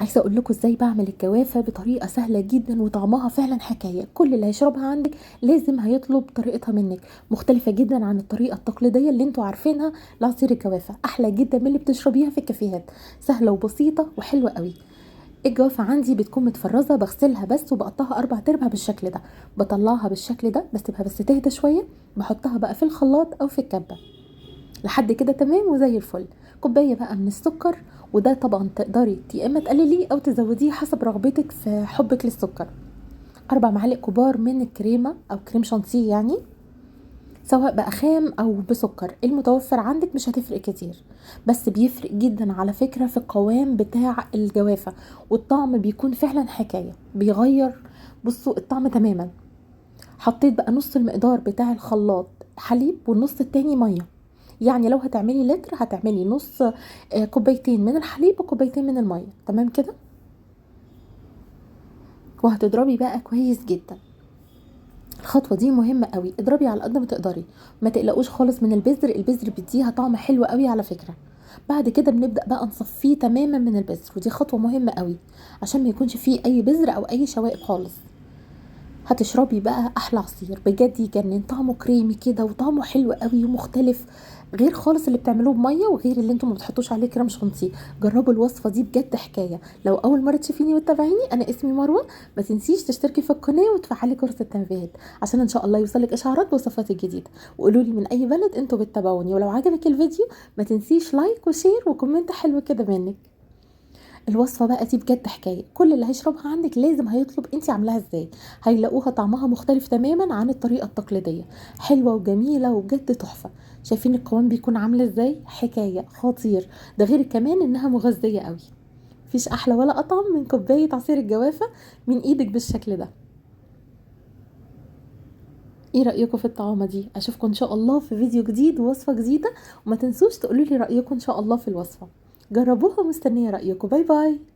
عايزه اقول لكم ازاي بعمل الجوافه بطريقة سهلة جدا وطعمها فعلا حكاية. كل اللي هيشربها عندك لازم هيطلب طريقتها منك، مختلفة جدا عن الطريقة التقليدية اللي انتوا عارفينها لعصير الجوافه، احلى جدا من اللي بتشربيها في الكافيهات، سهلة وبسيطة وحلوه قوي. الجوافه عندي بتكون متفرزه، بغسلها بس وبقطعها 4 ارباع بالشكل ده، بطلعها بالشكل ده، بسيبها بس تهدى شوية، بحطها بقى في الخلاط او في الكبه لحد كده تمام وزي الفل. كوباية بقى من السكر، وده طبعا تقدري يا اما تقلليه او تزوديه حسب رغبتك في حبك للسكر. 4 معالق كبار من الكريمة او كريم شانتيه، يعني سواء بقى خام او بسكر، المتوفر عندك مش هتفرق كتير، بس بيفرق جدا على فكرة في القوام بتاع الجوافه، والطعم بيكون فعلا حكاية، بيغير بصوا الطعم تماما. حطيت بقى نص المقدار بتاع الخلاط حليب والنص التاني مية، يعني لو هتعملي لتر هتعملي نص، كوبايتين من الحليب وكوبايتين من المية، تمام كده. وهتضربي بقى كويس جدا. الخطوة دي مهمة قوي، اضربي على قد ما تقدري، ما تقلقوش خالص من البذر، البذر بيديها طعم حلو قوي على فكرة. بعد كده بنبدا بقى نصفيه تماما من البذر، ودي خطوة مهمة قوي عشان ما يكونش فيه اي بذر او اي شوائب خالص. هتشربي بقى احلى عصير بجد يجنن، طعمه كريمي كده وطعمه حلو قوي ومختلف، غير خالص اللي بتعملوه بميه وغير اللي انتم ما بتحطوش عليه كريم شانتيه. جربوا الوصفة دي بجد حكاية. لو اول مرة تشوفيني وتتابعيني، انا اسمي مروه، ما تنسيش تشتركي في القناة وتفعلي جرس التنبيهات عشان ان شاء الله يوصلك اشعارات بوصفاتي الجديدة. وقولوا لي من اي بلد انتم بتتابعوني، ولو عجبك الفيديو ما تنسيش like و share و comment حلو كده منك. الوصفة بقى دي بجد حكاية، كل اللي هيشربها عندك لازم هيطلب انتي عاملاها ازاي، هيلاقوها طعمها مختلف تماما عن الطريقة التقليدية، حلوة وجميلة وبجد تحفة. شايفين القوام بيكون عامل ازاي؟ حكاية خطير. ده غير كمان انها مغذيه قوي، مفيش احلى ولا اطعم من كوباية عصير الجوافه من ايدك بالشكل ده. ايه رايكم في الطعامه دي؟ اشوفكم ان شاء الله في فيديو جديد ووصفه جديدة، وما تنسوش تقولوا لي رايكم ان شاء الله في الوصفة. جربوها ومستنيه رايكم. bye bye.